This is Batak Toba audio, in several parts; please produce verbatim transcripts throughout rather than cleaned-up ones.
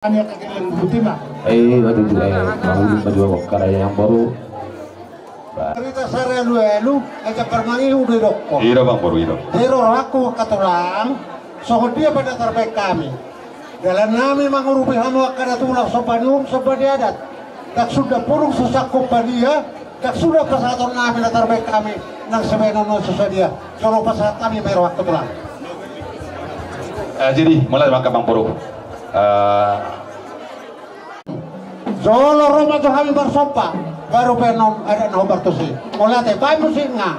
Ani akan kirim bukti ma. Eh, waduh, eh, mangulung ma dua bokkara yang baru. Ba. Cerita sari alualu, aja parmangihu do idokkon. Iro bang boru iro. Iro rohangku angka tulang, songon dia pe na tarbaen hami. Dalan nami mangurupi hamu angka datu na somba ni uhum somba ni adat. Ndang suda purung so sangkop padia, ndang suda pasahaton nami na tarbaen hami, nang sibaenon on so sadia. Jolo pasahat hami ma i rohangku tulang. Eh, jadi, mulai ma angka bang boru. Eh, Jolo ro ma jo hami marsomba, baru baenon adat na hombar tusi. Mauliate, baen musikna.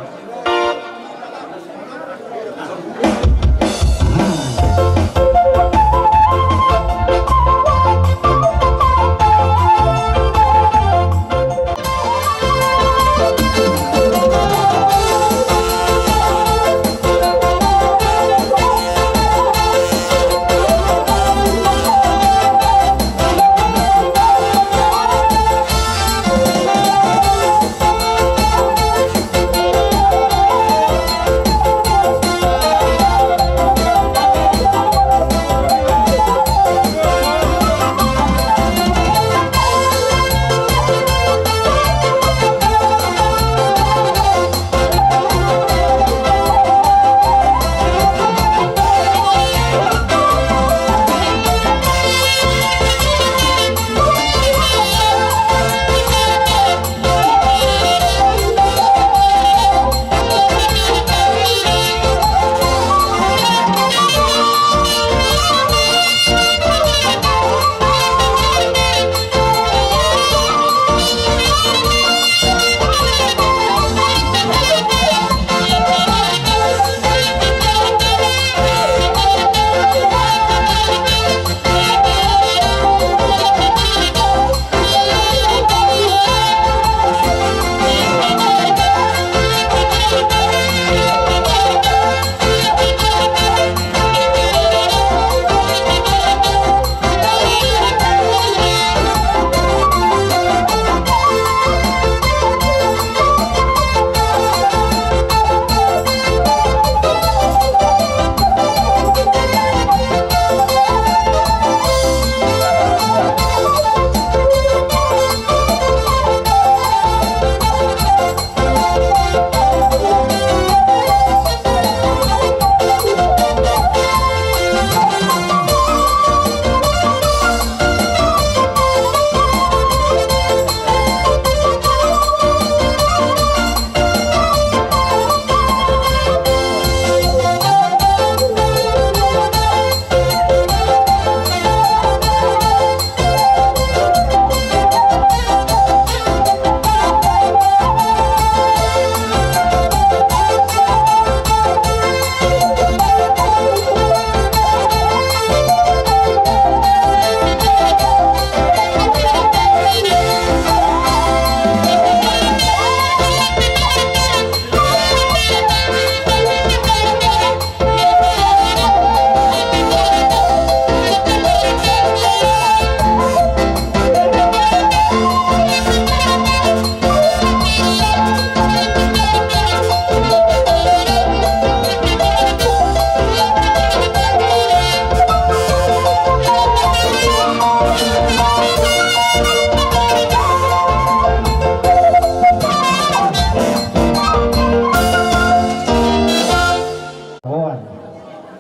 Boan.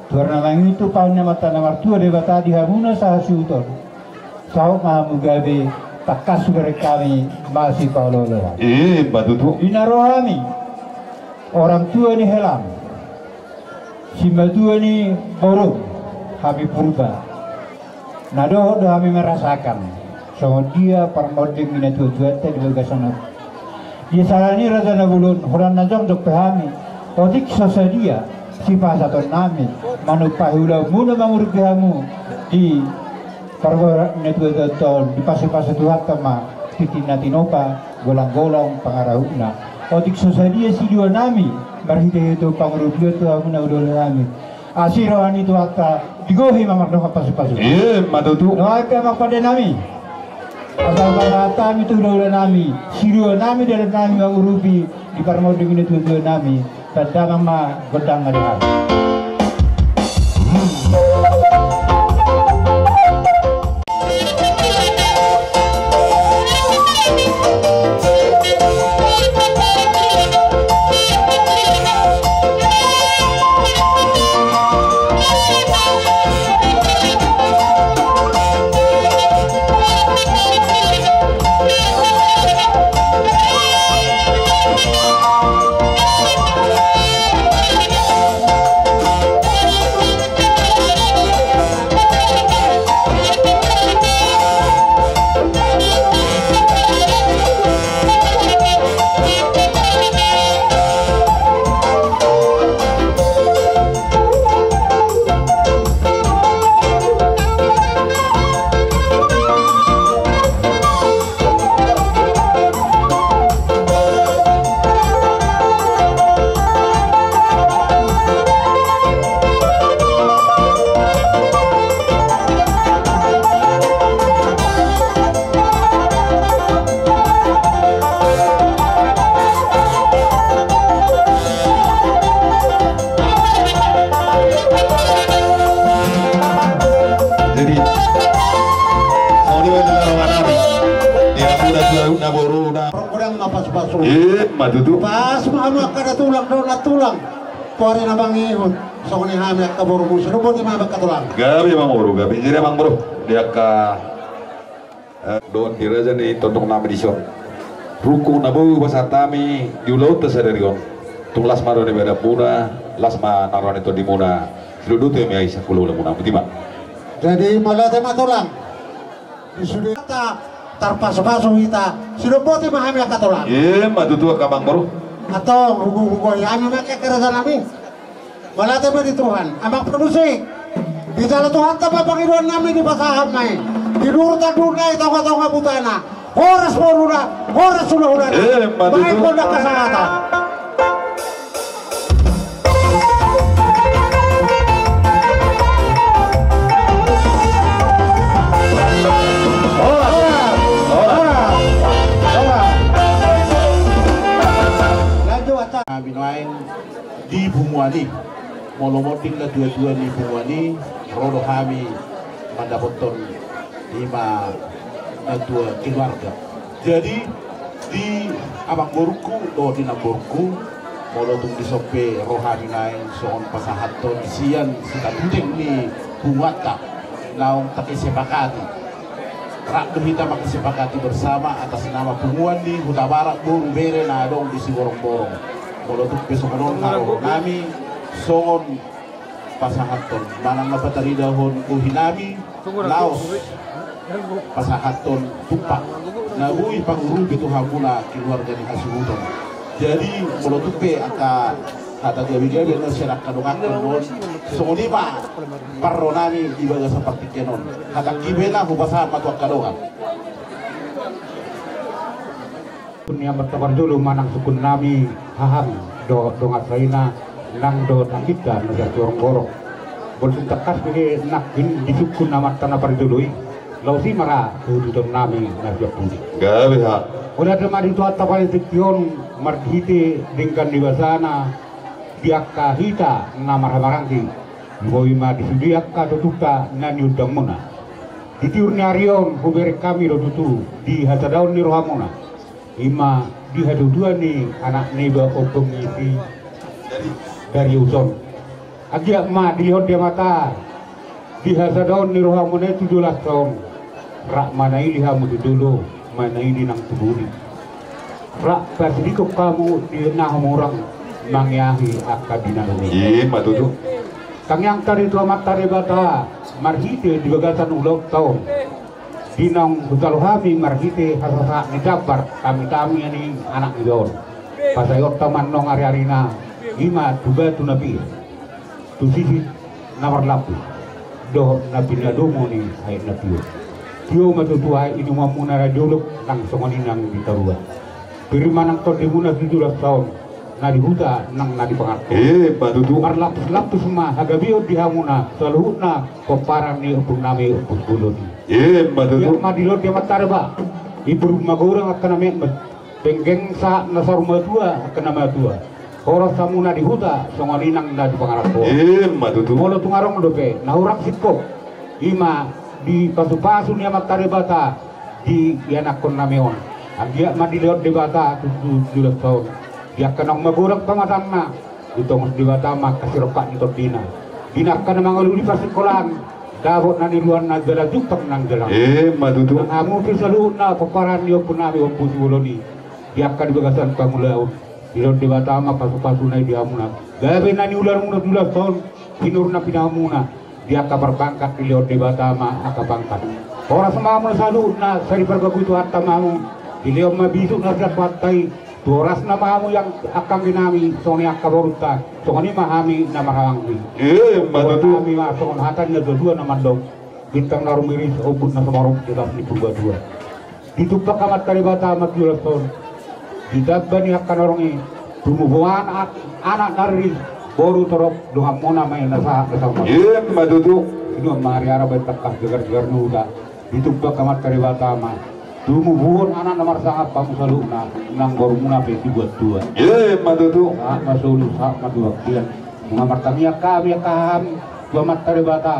Tu ari na mangihuthon, pahu ni Amanta na martua Debata di hamuna sahasuhuton. Saut ma hamu gabe, tangkas hubereng hami masipaolooloan. Ima tutu. Di na ro hami, orang tua ni helamu, simatua ni borum, hami Purba. Na dohot do hami merasakan songon dia parmonding ni natuatuanta di bagasan on. Di sala ni raja na bolon, holan na jongjong pe hami, otik so sadia sipasahatonnami manumpahi ulaonmuna mangurupi hamu di parboru ni natuatuanta on, dipasupasu Tuhanta ma tintin na tinopa, golanggolang pangarahutna. Otik so sadia siluanami marhitehite pangurupion tu hamu na hudoli hami. Asi roha ni Tuhanta, digohi ma mardongan pasupasu. Ima tutu. Dohot angka amang pandenami, asa pasahat hami tu hulahulanami, siluanami dalannami mangurupi di parmonding ni natuatuanami. Tanda ma gondang na di hami. Di na muna tu na boruna. Godang ma pasupasu. Ima tutu. Pas ma hamu angka na tulang dohot na tulang. Tu ari na mangihut. Songon i hami angka borumu. Songon i ma angka tulang. Gabe amang boru, gabe. Jadi amang boru. Di angka, eh, dohot di raja ni tondong nami dison. Rungkung na boi hupasahat hami di ulaonta sadari on. Tung las ma roha ni badanmuna, las ma na roha ni tondimuna. Sidohonon tu hami ai sangkula ulamuna. Botima. Jadi mauliate ma tulang. Di sude ta tarpasupasu hita, sidoboti ma hami angka tulang. Ima tutu angka amang boru. Antong hugoihugohi hami ma angka raja nami. Mauliate ma di Tuhan, amang parmusik. Dijalo Tuhanta ma pangidoan nami, dipasahat ma i. Di duhur tanduhutna, di tongatonga butana. Horas boruna, horas hulahulana. Ima tutu. Baen gondang hasangapon. Horas. Horas. Horas. Horas. Lanjut, Ata. Hami nuaeng di punguan i. Molo monding natuatua ni punguan i, ro do hami mandapothon ima natua keluarga. Jadi, di amang borungku dohot di namborungku, molo tung dison pe ro hami nuaeng songon pasahathon sian sitatuteng ni punguanta naung takesepakati. Rap do hita mangkesepakati bersama atas nama punguan ni Hutabarat, boru bere na adong di Siborongborong. Molo tung pe songon on haroronami, songon pasahathon manang na pataridahon bohinami, laos pasahathon tumpak na boi pangurupi tu hamuna keluarga ni hasuhuton. Jadi molo tung pe angka hata gabegabe na sian angka donganhon on, songon i ma parronami di bagasan partingkian on. Hatangki pe na hupasahat ma tu angka dongan. Ni amanta parjolo manang sungkunnami hahang dohot dongan saina nang dohot angginta na sian Siborongborong. Molo tung tangkas pe nangkin disungkun amanta na parjolo i, laos i ma ra huhututonnami na sian pudi. Gabe ha. Mauliate ma di Tuhanta paling tingki on marhite denggan ni basana di angka hita na marhahamaranggi. Boi ma di sude angka totunta na niundangmuna. Di tiur ni ari on hubereng hami do tutu di hasadaon ni rohamuna. Ima di hatuatua ni anak niba Ompung i si Darius on. Anggiat ma dilehon Debata di hasadaon ni rohamuna i tu joloan on, rap manaili hamu tu jolo, manaili nang tu pudi. Rap pasidingkon hamu di na humurang mangeahi angka di na lolo. Ima tutu. Tangiangta do tu Amanta Debata marhite di bagasan ulaonta on. Di naung hujalo hami marhite hasasahat ni jambar tamitami ni anak niba on. Pasahatonta ma annon ariarina, ima tu batu na pir, tu sisit na marlapus dohot na pinadomu ni aek na tio. Tio ma tutu aek inumonmuna na di dolok nang songon i nang di toruan. Pir ma nang tondimuna tu joloan on, na di huta nang na di pangarantoan. Ima tutu. Marlapuslapus ma hagabeon di hamuna saluhutna pomparan ni ompungnami Ompu Sibolon i. Ima tutu. Anggiat ma dilehon Debata, imbur ma godang angka na metmet, penggeng sahat na saur matua angka na matua. Horas hamuna di huta songon i nang na di pangarantoan. Ima tutu. Molo tung adong dope na hurang singkop, ima di pasupasu ni Amanta Debata di ianakkonnami on. Anggiat ma dilehon Debata tu joloan on, di angka naung magodang pamatanna, ditongos Debata ma angka sirongkap ni tondina. Di angka na mangalului parsingkolaan, dapot na niuluanna jala jumpang nang jala. Ima tutu. Nang hamu pe saluhutna pomparan ni ompungnami Ompu Sibolon i, di angka di bagasan pangulaon, dilehon Debata ma pasupasuna i di hamuna. Gabe na niulanmuna tu joloan on, sinur na pinahanmuna, di angka parbangkat dilehon Debata ma angka pangkat. Horas ma hamu saluhutna, sai dipargogoi Tuhanta ma hamu, dilehon ma bisuk na sian Tuhanta i. Tu horasna ma hamu angka angginami, songon i angka borunta, songon i ma hami na marhahamaranggi. Ima tutu. Hami ma songon hata ni natuatua na mandok: Bintang na rumiris, ombun na sumarup di las ni Purbatua. Ditumpak Amanta Debata ma tu joloan on, di tamba ni angka na adong i, tumubuan anak na riris, boru torop, donganmuna ma i na sahat na saur matua. Ima tutu. Sinuan ma hariara baen tangkas, jagarjagar ni huta. Ditumpak Amanta Debata ma, tumubuhon anak na marsangap hamu saluhutna, nang borumuna pe sibuat tua. Ima tutu. Sahat ma solu, sahat ma tu bangkian. Nunga martangiang hami angka hahami tu Amanta Debata,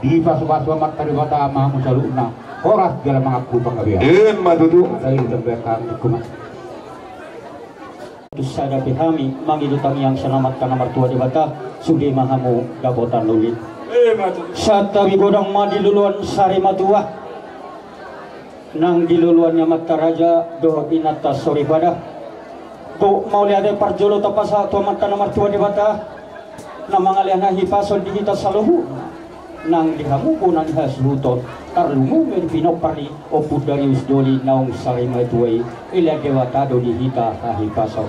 dipasupasu Amanta Debata ma hamu saluhutna. Horas jala mangampu panggabean. Ima tutu. Maka i tambahkan hukuman. Tung sada pe hami mangido tangiang sian Amanta na martua Debata, sude ma hamu dapotan uli. Ima tutu. Santabi godang ma di loloan sari matua, nang di loloan ni amanta raja dohot inanta soripada. Gok mauliate parjolo tapasahat tu Amanta na martua Debata na mangalehon hahipason di hita saluhutna. Nang di hamu bona ni hasuhuton, tarlumobi ma di pinompar ni Ompu Darius Doli naung sari matua i, dilehon Debata do di hita hahipason.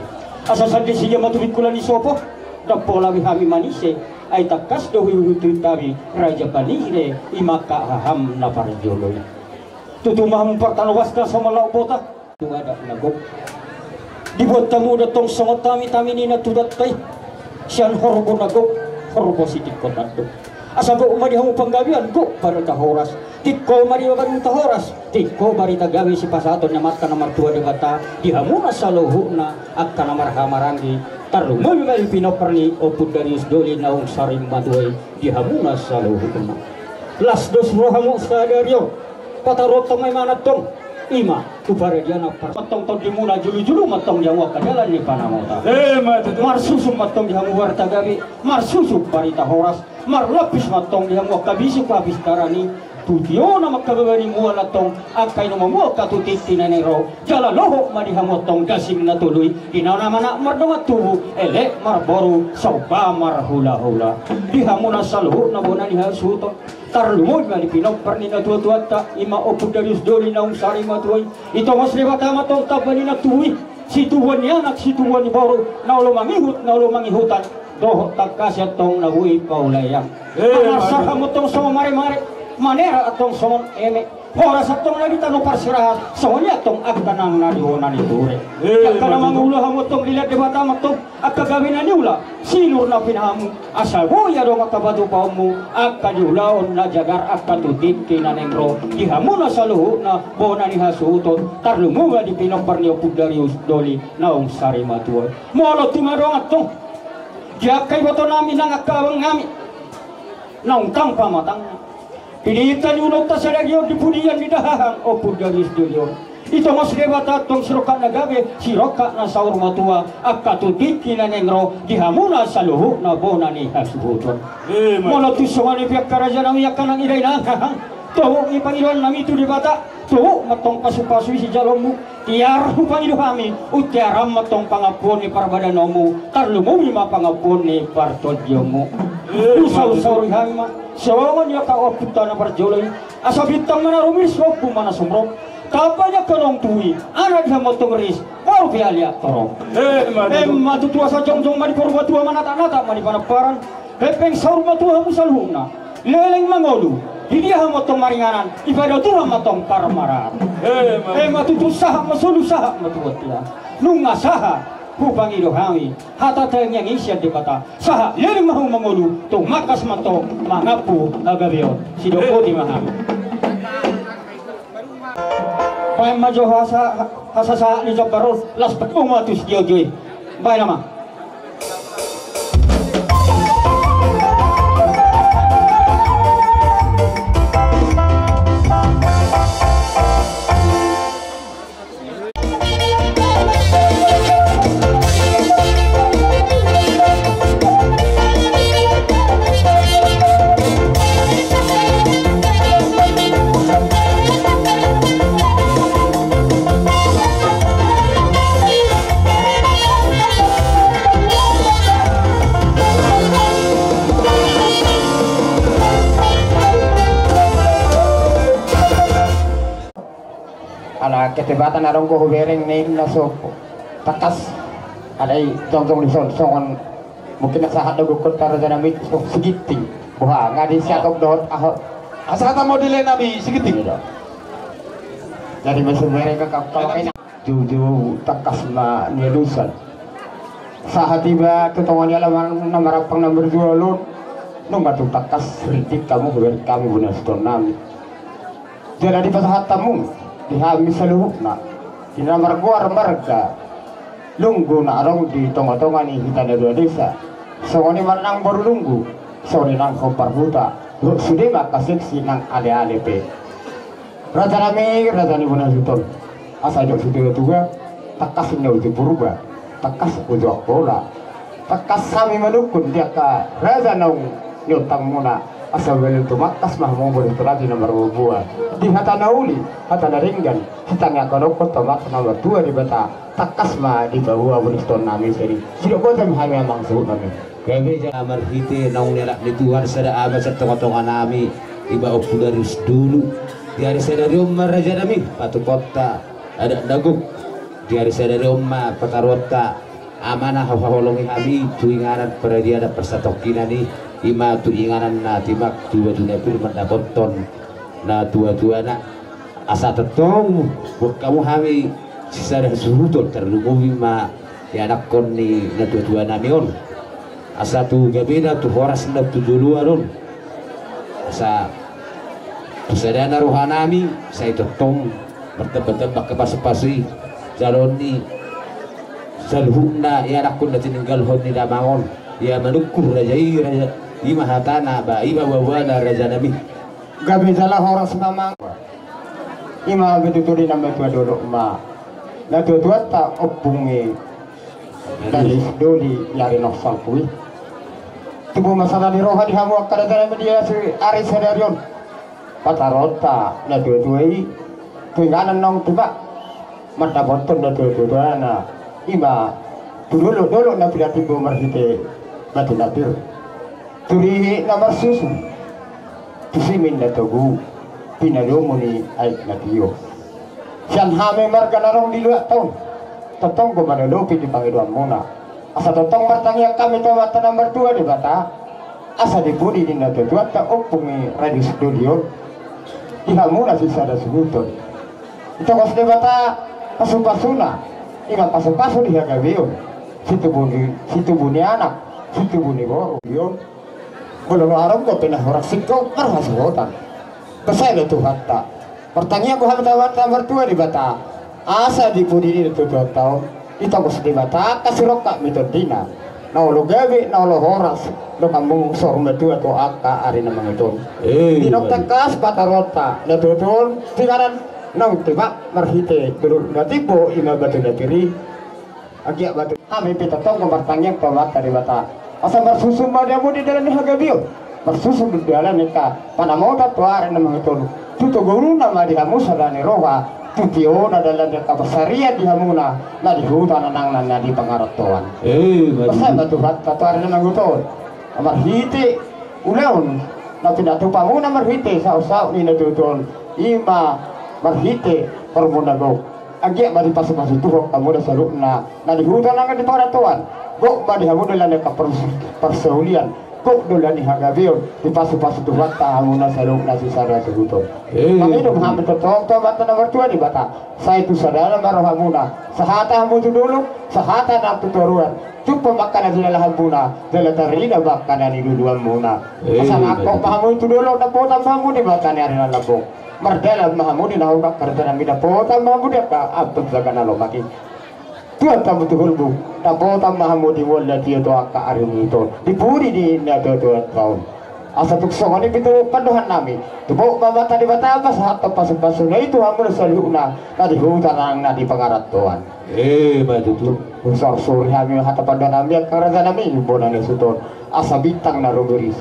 Asa sandisi ia ma tu bingkulan ni sopo, ndang pola be hami manise, ai tangkas do huihuthon hami raja panire, ima angka haham na parjolo i. Tutu ma hamu partanobas na so mangalaho bota. Tu adat na gok dibuat hamu do tong songon tami-tami ni na tudanta i, sian horbo na gok, horbo sitingko tandok. Asa gok ma di hamu panggabean, gok barita horas. Tingko ma di hamu barita horas, tingko barita gabe sipasahaton ni Amanta na martua Debata di hamuna saluhutna angka na marhahamaranggi, tarlumobi ma di pinompar ni Ompu Darius Doli naung sari matua i di hamuna saluhutna. Las dos rohamu sadari on. Pataruhon tong ma imana tong, ima tu paradiana par-, ma tong tondimuna, julu-julu ma tong di hamu angka dalan ni panamota. Ima tutu. Marsusu ma tong di hamu barita gabe, marsusu barita horas, marlapis ma tong di hamu angka bisuk hapistaran i. Tu tio na mangkababa ni mual antong angka inomanmu angka tu tingki na naeng ro. Jala lohot ma di hamu antong gasing na tolu i, di na manang mardongan tubu, elek marboru, somba marhula-hula. Di hamuna saluhutna bona ni hasuhuton, tarlumobi ma di pinompar ni natuatuanta, ima Ompu Darius Doli naung sari matua i. Ditongos Debata ma antong tamba ni inang tubu i, situbuan ni anak, situbuan ni boru, na olo mangihut, na olo mangihutan, dohot tangkas i antong na boi paulaian. Eh, marsahap ma antong songon maremare, manerak antong songon eme. Horas antong na di tano parserahan, songon i antong angka nang na di bona ni ture. Eh, angka na mangula hamu antong, dilehon Debata ma antong angka gabe na niula, sinur na pinahanmu, asa boi adong angka patupaonmu, angka di ulaon na jagar, angka tu tingki na naeng ro, di hamuna saluhutna bona ni hasuhuton, tarlumobi ma di pinompar ni Ompu Darius Doli naung sari matua. Molo tung adong antong di angka ibotonami nang angka abangnami naung tang pamatangna, di hita ni ulaonta sadari on, di pudian ni dahahang Ompu Darius Doli on, ditongos Debata antong sirongkap na gabe, sirongkap na saur matua, angka tu tingki na naeng ro, di hamuna saluhutna bona ni hasuhuton. Eh, molo tung songon i pe angka rajanami, angka nang ida inang hahang, tohut i pangidoannami tu Debata, tohut ma antong pasupasu i sijaloonmu. Tiar hupangido hami, untiaran ma antong pangampuon ni parbadanonmu, tarlumobi ma pangampuon ni partondionmu. Eh, husaursauri hami ma songon i angka ompunta na parjolo i, asa bintang ma na rumiris, ompu ma na sumrong, tamba ni angka naung tubu i, anak di hamu antong riris, boru pe haliang torop. Eh, ima tutu. Ima tutu, asa jongjong ma di Purbatua, manataknatak ma di Panamparan. Hepeng saur matua hamu saluhutna, leleng mangolu, di dia hamu antong maringanan, dipadao Tuhan ma antong parmaraan. Eh, ima tutu. Sahat ma solu, sahat ma tu bontean. Nunga sahat hupangido hami hata tangiang i sian Debata, sahat leleng ma hamu mangolu, tumangkas ma antong mangampu hagabeon. Sidok boti ma hami. Baen ma jo hasa-, hasasahat ni jambar on, laos padomu ma tu sitiotio i. Baen ma. Ala ketepatan adong do hubereng ninna sopo. Tangkas, ala i jongjong dison songon mungkin na sahat do gokhon tu rajanami, oh, Siginting. Boha, nga disiatok dohot aho. Asa hata model nami Siginting. Iya. Jadi masih mereka ka-, kalau kena. Tutu tangkas ma nialusan. Sahat iba tu tonga ni alaman na marampang na marjual on, nunga tung tangkas rintik hamu, hubereng hamu bona situan nami. Jala dipasahat hamu di hami saluhutna, di na margoar marga Lunggu na adong di tongatonga ni hita na dua desa. Songon i ma nang boru Lunggu, songon i nang hombar huta, dohot sude ma angka seksi nang aleale pe. Raja nami, raja ni bona suhut on. Asa didok situa-tua, tangkas ninna uju Purba, tangkas uju Angkola. Tangkas hami manungkun di angka raja naung niontangmuna, asa boi tumangkas ma hamu molo tu raja na marboa-boa. Di hata na uli, hata na denggan, sitangiangkononku tu Amanta na martua Debata, tangkas ma dipaboa hamu di sitorop nami. Jadi sidok boti ma hami amang suhut nami. Gabe jala marhite naung nialap ni Tuhan sada ama sian tonga-tonga nami, i ma Ompu Darius Dolu. Di ari sadari on ma raja nami patupaonta adat na gok. Di ari sadari on ma pataruonta ama na huhaholongi hami tu inganan paradianan parsatongkinan i, i ma tu inganan na timak tu batu na pir mandapothon na tua-tuana. Asa tongtong boan hamu hami sisada suhuton, tarlumobi ma ianakhon ni na tua-tua nami on. Asa tu gabena, tu horasna, tu joloan on. Asa tu sadana roha nami sai tongtong martamba-tamba angka pasu-pasu i, jaloon ni saluhutna ianakhon na tininggalhon ni damang on. Ia manungkun raja i, raja i ma hatana, ba i ma boaboana raja nami. Gabe jala horas ma amang. I ma betul-betul di nama tua dolok ma na tua-tuanta Ompu Darius Dolu i ari na salpu i. Tubu ma sada ni roha di hamu angka raja nami di asi ari sadari on. Pataruonta na tua-tua i tu inganan naung timak mandapothon na tua-tuana, i ma tu dolok-dolok na pinatimbo marhite batu na pir, tu rihit na marsusu, tu simin na togu, pinadomu ni aek na tio. Sian hami marga na adong di luat on, tongtong do manolopi di pangidoanmuna. Asa tongtong martangiang hami tu Amanta na martua Debata, asa di pudi ni na tua-tuanta Ompu Darius Dolu i on, di hamuna sisada suhuton ditongos Debata pasu-pasuna, i ma pasu-pasu di hagabeon, situbu ni, situbu ni anak, situbu ni boru i on. Molo adong dope na hurang singkop marhasohotan, basa do Tuhanta. Martangiang do hami tu Amanta na martua Debata, asa di pudi ni na tua-tuanta on ditongos Debata angka sirongkap ni tondina, na olo gabe, na olo horas, donganmu saur matua tu angka ari na mangido on. Eh, di naung tangkas pataruonta na tua-tua on tu inganan naung timak marhite dolok na timbo, i ma batu na pir i. Anggiat ma tutu hami pe tongtong martangiang tu Amanta Debata, asa marsusu ma di hamu di dalan ni hagabeon, marsusu di dalan ni angka panamotan tu ari na mangido on. Tu togu na ma di hamu sada ni roha, tu tiona dalan ni angka pansarian di hamuna na di huta na nang na di pangarantoan. Eh, basa ma Tuhanta tu ari na mangido on. Marhite ulaon na pinatupamuna marhite saut-saut ni na tua-tua on, i ma marhite hormu na gok. Anggiat ma dipasu-pasu Tuhan hamuna saluhutna na di huta nang di pangarantoan. Gok ma di hamu dalan ni angka pars-, parsaulian, gok dalan ni hagabeon, dipasu-pasu Tuhanta hamuna saluhutna sisada suhuton. Eh. Mangido ma hami tongtong tu Amanta na martua Debata, sai tu sadana ma rohamuna, sahata hamu tu dolok, sahata nang tu toruan, tumpak ma angka na nilalahanmuna, jala tarida ma angka na niluluanmuna. Eh, asa nangkok ma hamu tu dolok, dapotan ma hamu di mata ni ari na lambok. Mardalan ma hamu di na uli, angka raja nami, dapotan ma hamu di angka ampang jaga na lomak i. Tuat hamu tu holbu, dapotan ma hamu di mual na tio tu angka ari na mangido on, di pudi ni na tua-tuanta on. Asa tung songon i pe tu pandohan nami, tumpak ma Amanta Debata pasahathon pasu-pasuna i tu hamuna saluhutna na di huta nang na di pangarantoan. Eh, ma tutu. Husorsori hami hata pandohan nami, angka raja nami, bona ni suhut on, asa bintang na rumiris,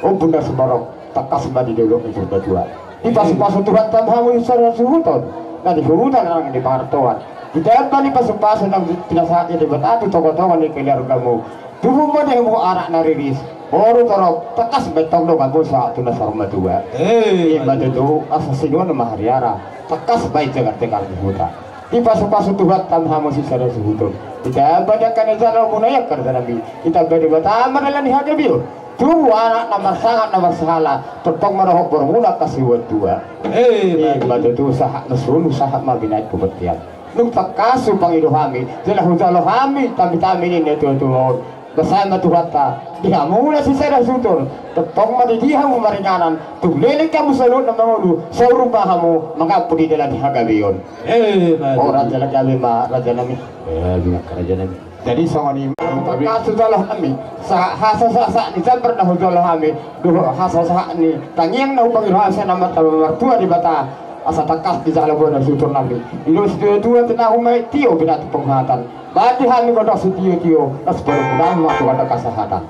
ombun na sumorop, tangkas ma di dolok ni Purbatua. Dipasu-pasu Tuhanta ma hamu sisada suhuton na di huta nang di pangarantoan. Ditamba ni pasu-pasu naung pinasahat ni Debata tu tonga-tonga ni keluargamu, tubu ma di hamu anak na riris, boru torop, tangkas ma antong donganmu sahat tu na saur matua. Eh, i ma tutu. Asa sinuan ma hariara, tangkas ma i tegar-tegar ni huta. Dipasu-pasu Tuhanta ma hamu sisada suhuton. Ditamba di angka na jalo muna i, angka raja nami, ditamba Debata ma dalan ni hagabeon. Tubu anak na marsangap na marsahala, tongtong ma dohot borumuna angka siuan tua. Eh, i ma tutu. Sahat ma solu, sahat ma binahen tu bontean. Nunga tangkas hupangido hami, jala hujalo hami tambi-tambi ni na tua-tua on. Basa ma Tuhanta di hamuna sisada suhuton, tongtong ma di dia hamu maringanan, tung leleng hamu saluhutna mangolu, saur ma hamu mangampu di dalan ni hagabeon. Eh, ma tutu. Horas jala gabe ma raja nami. Eh, binahen raja nami. Jadi songon i ma, nunga tangkas hujalo hami, sa-, hasasahat ni jambar na hujalo hami, dohot hasasahat ni tangiang na hupangido hami sian Amanta na martua Debata, Asa tangkas dijalo bona situan nami. Didok situatua, tinahu ma i tio binatu penghatan. Bati hami godang sitiotio, las baru kudang ma tu gondang kasahatan.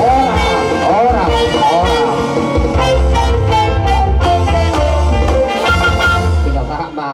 Ora, ora, ora. Tinggal sahat ma.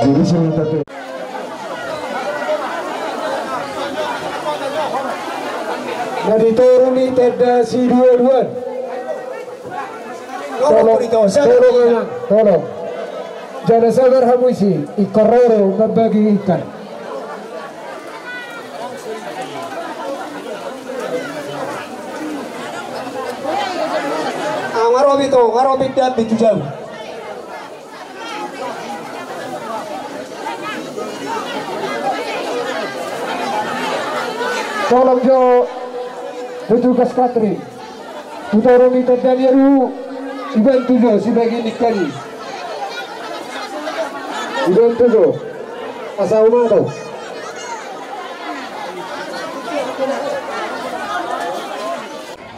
Na di toru ni tenda siduaduan. Tolong, tolong, tolong. Jala sabar hamu disi, ingkon ro do mambagi ikan. Ah, nga ro be ito, nga ro be ito, be ito jauh. Tolong jo petugas catering. Tu toru ni tenda ni ahu, dibantu jo sibagian ni ikan i. Dibantu jo. Asa umato.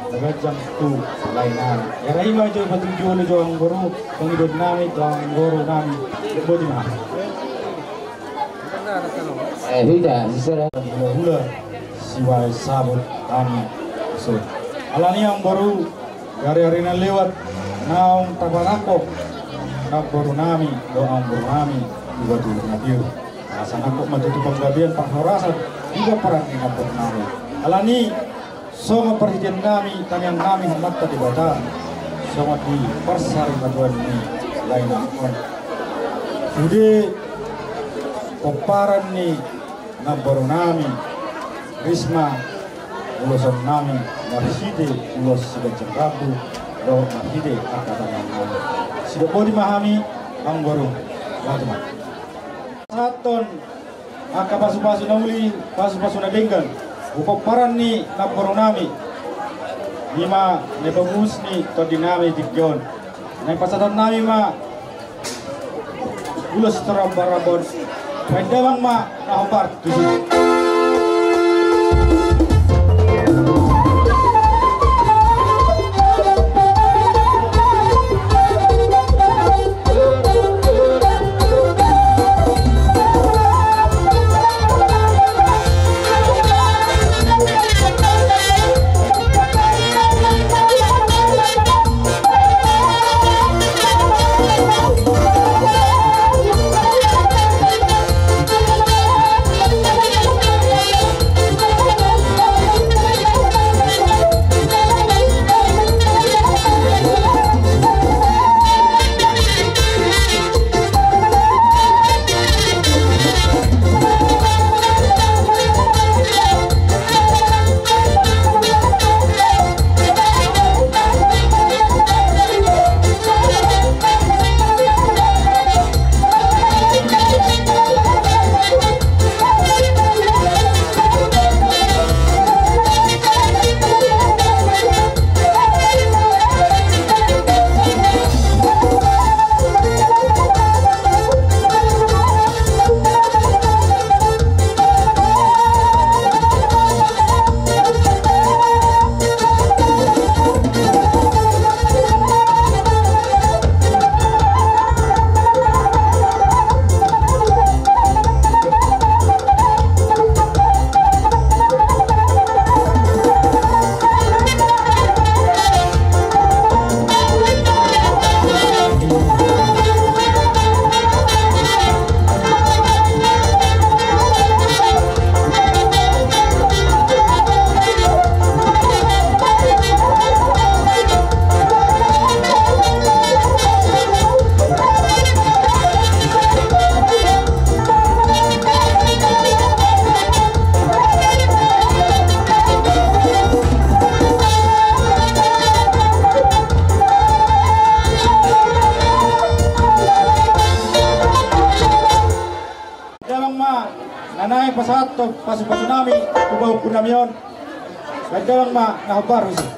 Taganjang tu lae nami. Hera i ma jo patujolo jo amangboru, pangidoan nami tu amangboru nami. Boti ma. Eh, hita, sisada. Hulahula, sibaen sabut nami. So. Alani amangboru, gari-gari na lewat, naung tapanangkok namboru nami, dohot amangboru nami, di batu na biru. Asa nangkok ma tutu panggabean parhorasan, di pomparan ni namboru nami. Alani, songon parhitean nami, tangiang nami tu Amanta Debata, songon i parsaripeon ni lae nami on. Sude pomparan ni namboru nami, Risma, ulosan nami, marhite ulos siganjang rambu, dohot marhite angka tangiang nami. Sidok boti ma hami, amangboru, boti ma. Pasahathon angka pasupasu na uli, pasupasu na denggan, tu pomparan ni namboru nami, i ma na ipaus ni tondi nami tingki on. Naeng pasahaton nami ma ulos sitorop rambu on. Baen damang ma na hombar tusi. Damang ma na naeng pasahathon pasupasu nami tu pahompu nami on. Baen damang ma na hombar tusi.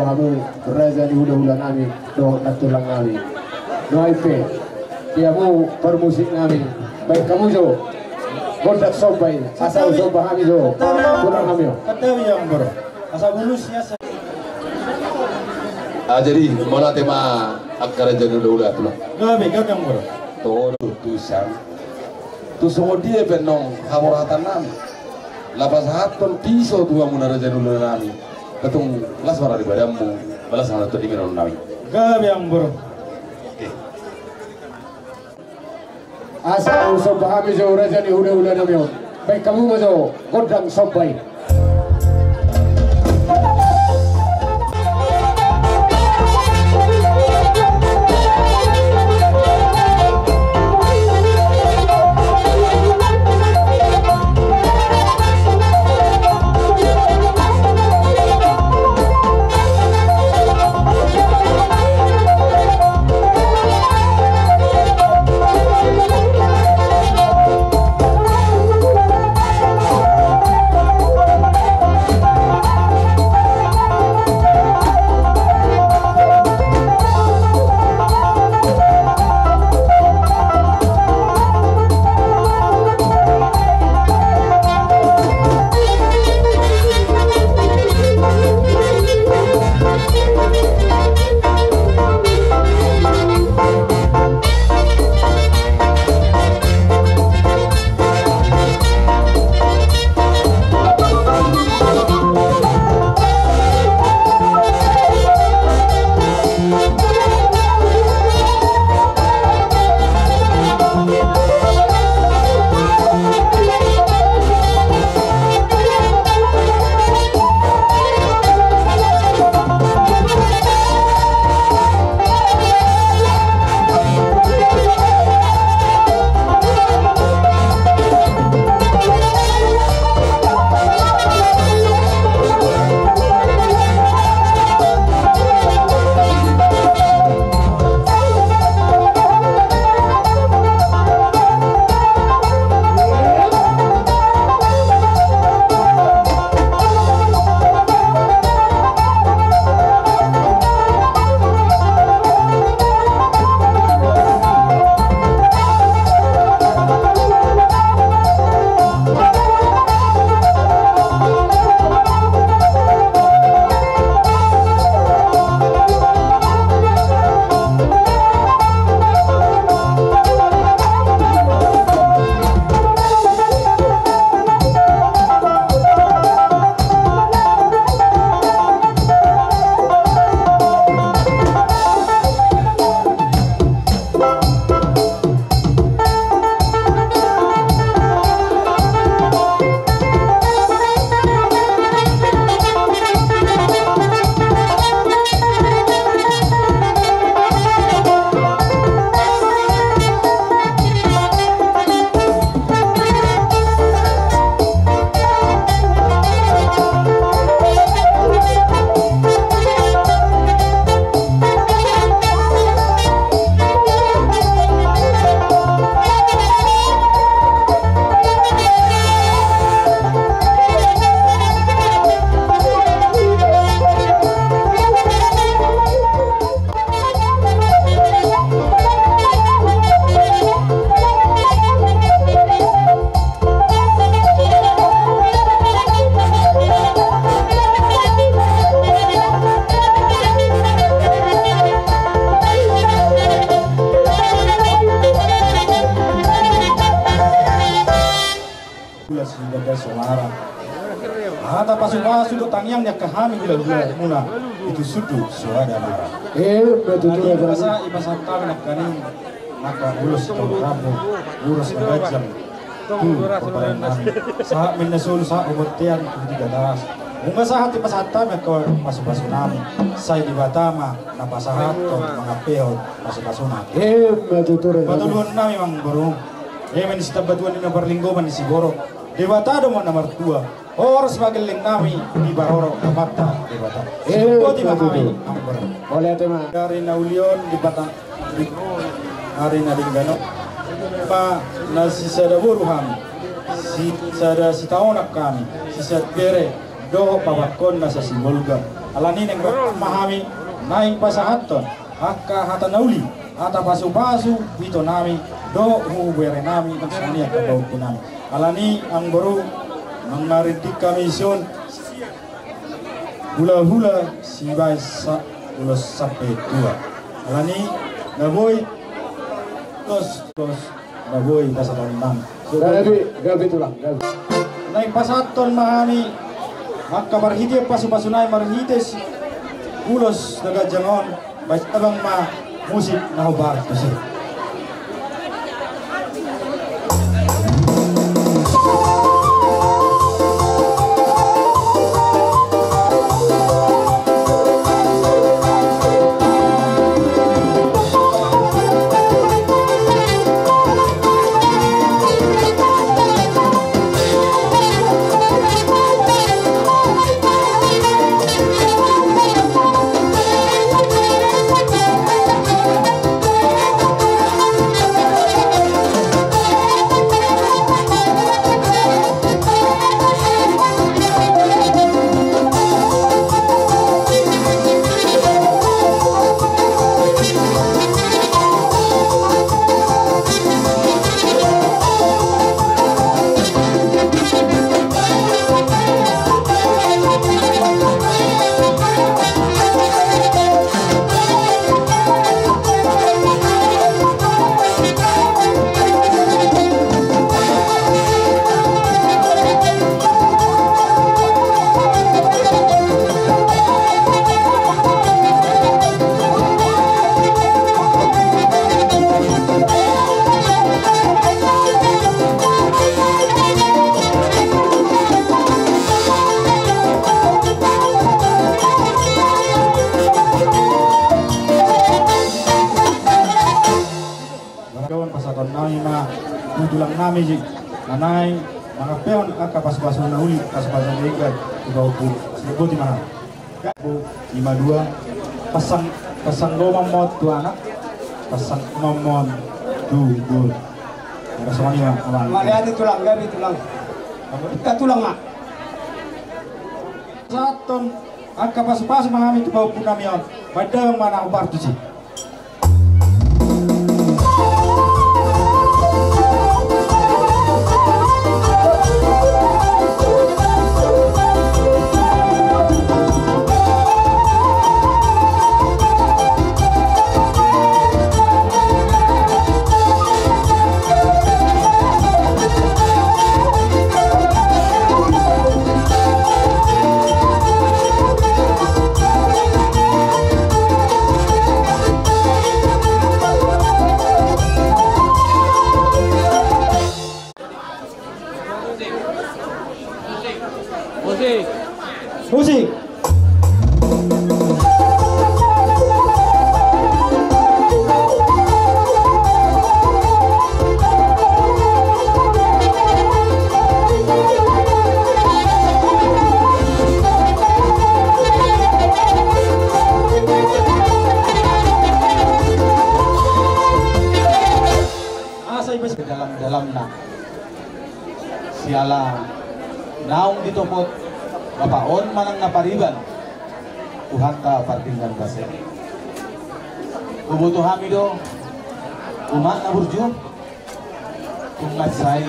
Hamu raja ni hulahula nami dohot nantulang nami. Nuaeng pe di hamu parmusik nami, baen hamu jo gondang somba i asa husomba hami jo tulang nami on. Katabi amang boru. Asa bulus i asa. Ah, jadi mauliate ma angka raja ni hulahula tulang. Gabe, gabe amang boru. Toho do tusan. Tu songon dia pe annon haborhatan nami. Laho pasahathon piso tu hamuna raja ni hulahula nami. Tung las ma ra di badanmu, las ma ra tu tingki nami. Gabe amang boru. Oke. Asa husomba hami jo raja ni hulahula nami on. Baen hamu ma jo gondang somba i. Ulas ibadah sonara. Hata pasupasu dohot tangiang ni angka hami hulahula muna, i tu sudu soada mara. Eh, betul, betul. Ipasahat hami nangkaning angka ulos ni rambu, ulos na ganjang tu pomparan nami. Sahat ma na solu, sahat ma bontean tu tiga belas. Nunga sahat ipasahat hami angka pasupasu nami. Sai Debata ma na pasahathon mangampehon pasupasuna. Eh, betul, betul. Patoluhon nami amang boru. Ia ma ni sitambatuan ni na parlinggoman ni siborok. Debata do ma na martua. Horas ma gelleng nami diparorot Amanta Debata. Eh, betul, betul. Sipoti ma hami amang boru. Mauliate ma. Ari na uli on di pata, di ari na denggan on. Ima na sisada boru hami, sisada sitaonak hami, sisada bere dohot papakkon na sasimbolga. Alani i naeng rap ma hami naeng pasahathon angka hata na uli, hata pasupasu tu ito nami dohot tu bere nami, nang songon i angka pahompu nami. Alani i amangboru, mangarintik hami sian hulahula sibaen sa-, ulos sampe tua. Alani i na boi, tos, tos. Gabe, gabe tulang, gabe. Naeng pasahathon ma hami angka marhite pasupasu nai marhite si ulos na ganjang on, baen tabang ma musik na hombar tusi. Pasahaton nami ma tu tulang nami si, na naeng mangampehon angka pasupasu na uli, pasupasu na denggan tu pahompu. Siboti ma. Ima dua, pasang, pasang gomang ma tu anak, pasang gomang ma tu boru. Ada songon i ma, abang. Mauliate tulang, gabe tulang. Ita tulang ma. Pasahathon angka pasupasu ma hami tu pahompu nami on. Baen tabang ma na hombar tusi. Musik. Musik. Asa i pes dalam-dalamna. Siala naung ditopot bapa on manang na pariban Tuhanta pardenggan basa i. Huboto hami do umak na burju, tung mansai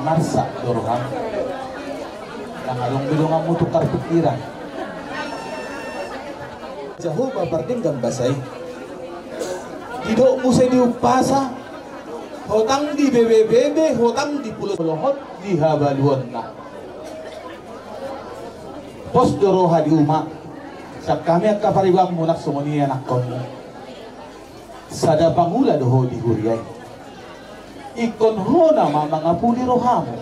marsak do roham. Ndang adong be donganmu tukar pikiran. Jahowa pardenggan basa i. Didok muse di umpasa, hotang di bebebebe, hotang di pulo solohot di habaluonna. Pos do roha di umak, sian hami angka paribanmu nang songon i anakkonmu. Sada pangula do ho di huria i. Ingkon hona ma mangapuli rohamu.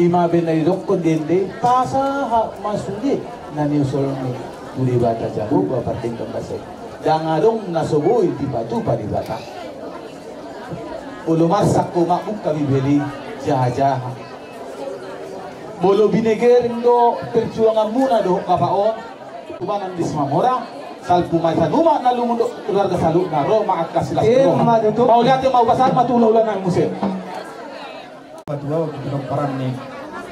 Ima be na didokkon di ende, pasahat ma sude na niusolmu tu Debata Jahowa pardenggan basa i. Ndang adong na so boi dipatupa Debata. Molo marsak ho ma buka Bibel i, jaha-jaha. Molo binegereng do perjuanganmuna dohot bapa on, tumanan di Simamora, salpu ma i sanuman na lungun dohot keluarga saluhutna, ro ma angka silas ni roha. Mauliate ma, hupasahat ma tu hulahula nami muse. Patua di pinomparan ni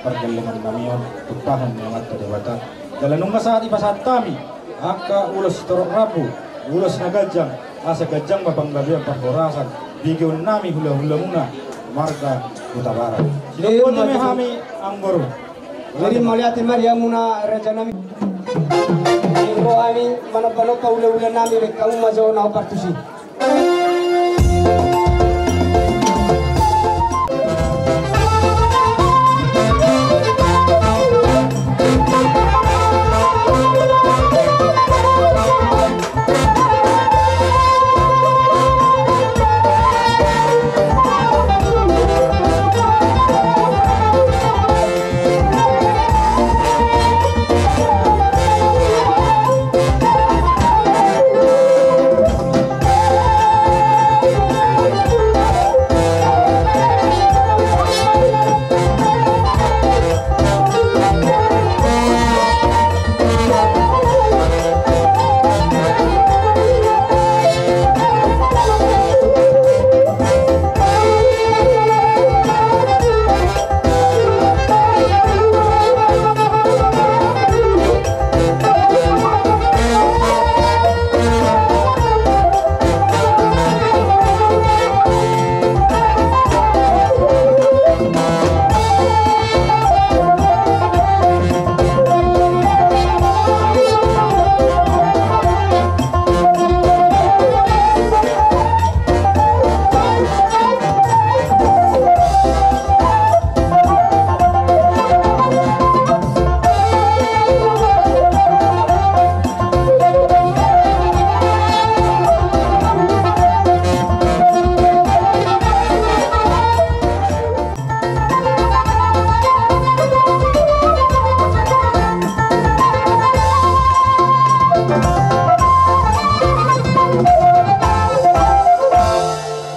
Pargellengon nami on tumpahon ni Amanta Debata. Jala nunga sahat dipasahat hami angka ulos sitorop rambu, ulos na ganjang, asa ganjang ma panggabean parhorasan begeon nami hulahulamuna marga Hutabarat. Sidok boti ma hami, amangboru. Jadi mauliate ma di hamuna raja nami. Ingkon hami manombanomba hulahula nami, baen hamu ma jo na hombar tusi.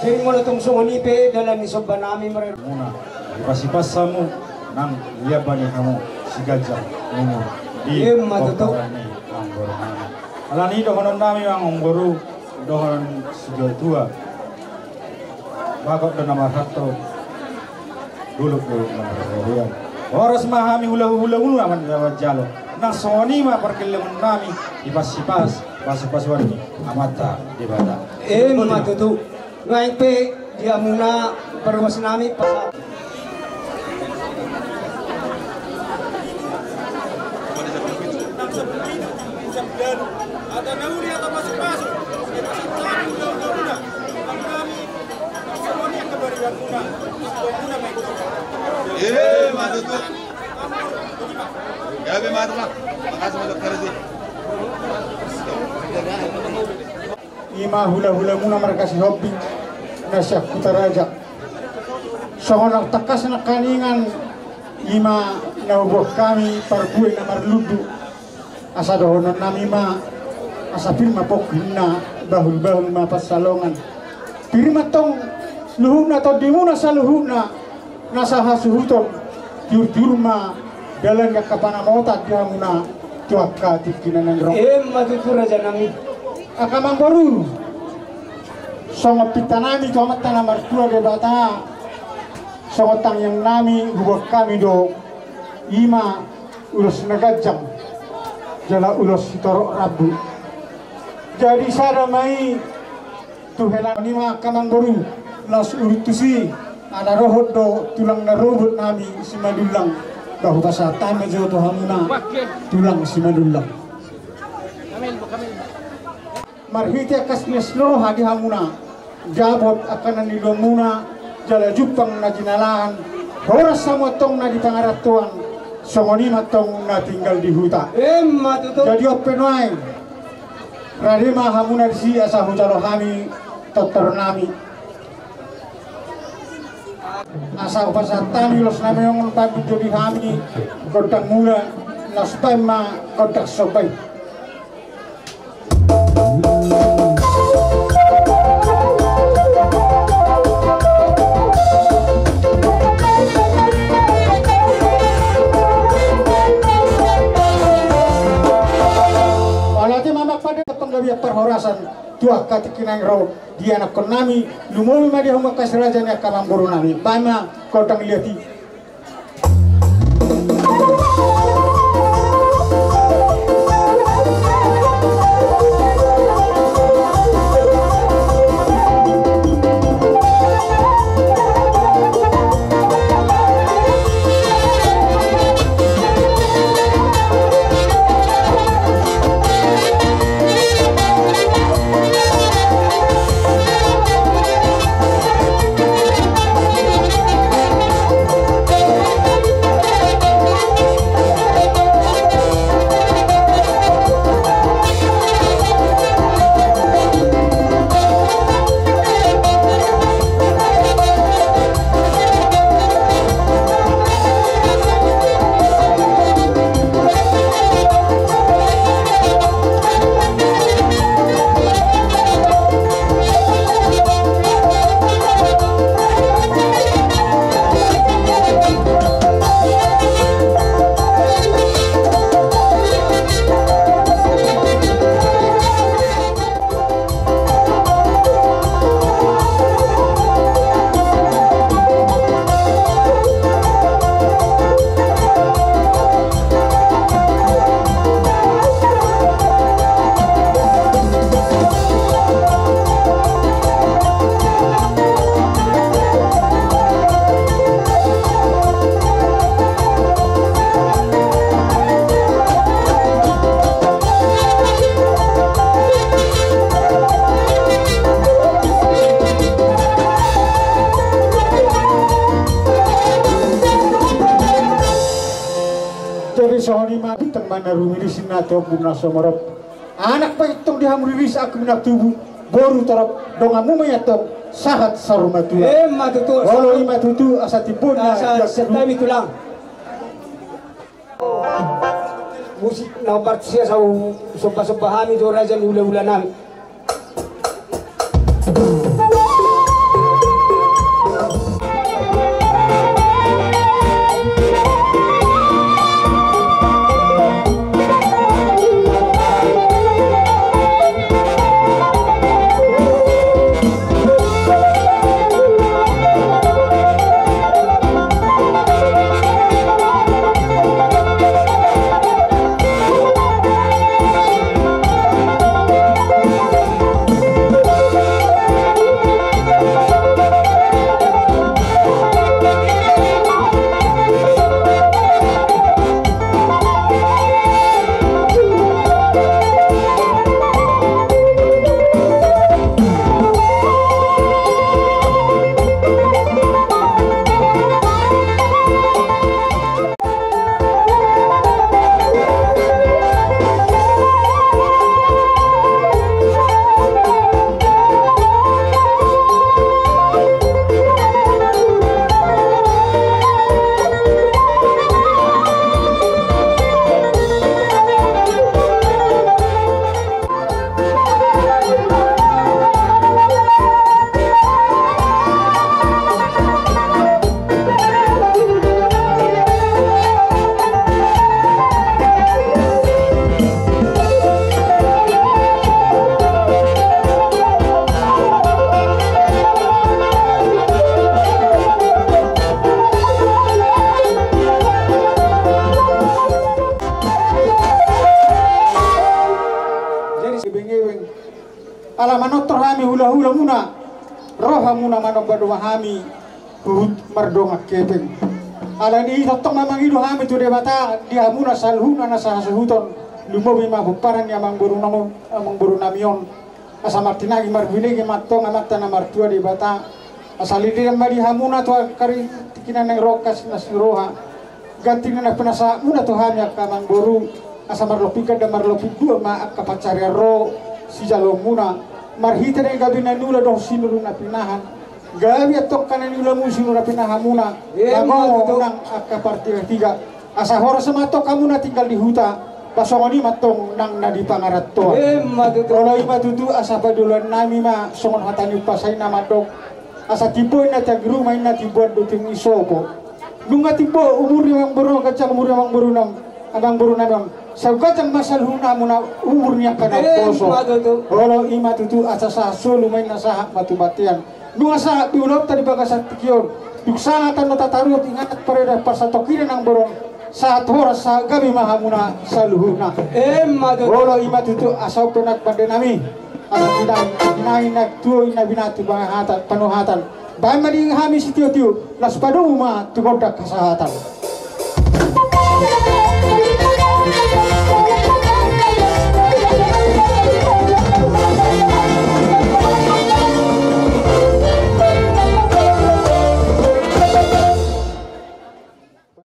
Jadi molo tung songon i pe dalan ni somba nami mare. Muna, dipasipas hamu nang diamba ni hamu si ganjang umur di. Ima tutu. Bongkalan ni amangboru nami. Alani i dohonon nami, amangboru, dohonon situa-tua. Bagot do na marhalto, dolok do na marhalean. Horas ma hami hulahulamuna manjalo. Nang songon i ma pargellengon nami, dipasipas pasupasuan ni Amanta Debata. Ima tutu. Nuaeng pe di hamuna parumaen nami pasa. Ima tutu. Gabe ma tutu. Makasih banyak kerja. Ima hulahulamuna marga Sihombing na sian Hutaraja. Songon na tangkas nangkaningan, ima na huboan hami parbue na marlundu. Asa dohonon nami ma, asa pir ma pongki ninna, bahulbahul ma pansalongan. Pir ma tong luhutna tondimuna saluhutna, na sahasuhuton, tiurtiur ma dalan ni angka panamotan di hamuna tu angka tingki na naeng ro. Ima tutu raja nami. Angka amangboru, songon pinta nami tu Amanta na martua Debata, songon tangiang nami huboan hami do, ima ulos na ganjang jala ulos sitorop rambu. Jadi sada ma i tu hela nami, angka amangboru, laos urut tusi, ala dohot do tulang na robot nami Simanullang. Bah, hupasahat hami jo tu hamuna tulang Simanullang. Marhite angka silas ni roha di hamuna, dapot angka na niluluanmuna, jala jumpang na jinalahan, horas hamu antong na di pangarantoan, songon i ma antong na tinggal di huta. Ima tutu. Jadi on pe nuaeng, rade ma hamuna disi asa hujalo hami tortor nami. Asa hupasahat hami ulos nami on, baen jo di hami gondang mula, laos baen ma gondang somba i. Ala te ma amang pande panggabean parhorasan tu angka tingki naeng ro di anakkon nami, lumobi ma di hamu angka si raja ni angka amangboru nami, baen ma gondang liat i. Songon i ma bintang ma na rumiris, na tombun na sumorop. Anak pe tong di hamu riris, angka minang tubu, boru torop, donganmu ma i tong sahat saur matua. Emma tutu. Olo, i ma tutu, asa timbul na asa tiap siap tu hami tulang. Musik na parsiasa, sombasomba hami tu raja ni hulahula nami. Jadi, ala manortor hami hulahulamuna, ro hamuna manombanomba hami, huhut mardongan hepeng. Alani i tongtong ma mangido hami tu Debata di hamuna saluhutna na sahasuhuton, lumobi ma pomparan ni amangborunami, amangborunami on. Asa martinangi marbinege ma tong Amanta na martua Debata. Asa lilian ma di hamuna tu angka tingki na naeng ro angka silas ni roha. Ganti ni na pinasahatmuna tu hami angka amangboru, asa marlopi ganda marlopi dua ma angka pansarian ro sijaloonmuna, marhite na gabe na niula dohot sinur na pinahan. Gabe antong angka na niulamu sinur na pinahanmuna. Emma tutu. Nang angka partigatiga. Asa horas ma antong hamu na tinggal di huta, ba songon i ma antong nang na di pangarantoan. Emma tutu. Olo, i ma tutu, asa padioloan nami ma songon hata ni umpasa i na mandok. Asa timbo inna tiang ruma, inna timbo andung tiang ni sopo. Nunga timbo umur ni amangboru, ganjang umur ni amangboru nang, amangboru nami on. Sai ganjang ma saluhutna hamuna umur ni angka na umposo. Emma tutu. Olo, i ma tutu, asa sahat solu ma inna sahat ma tu bontean. Nunga sahat be ulaonta di bagasan tingki on. Dung sahat tano tataruhon inganan pareda parsatongkinan amangboru on. Sahat horas sahat gabe ma hamuna saluhutna. Emma tutu. Olo, i ma tutu, asa on pe nang pande nami. Asa tinai, tinai na tuo inna binatu panuhatan, panuhatan. Baen ma di hami sitiotio, laos padomu ma tu gondang hasahatan.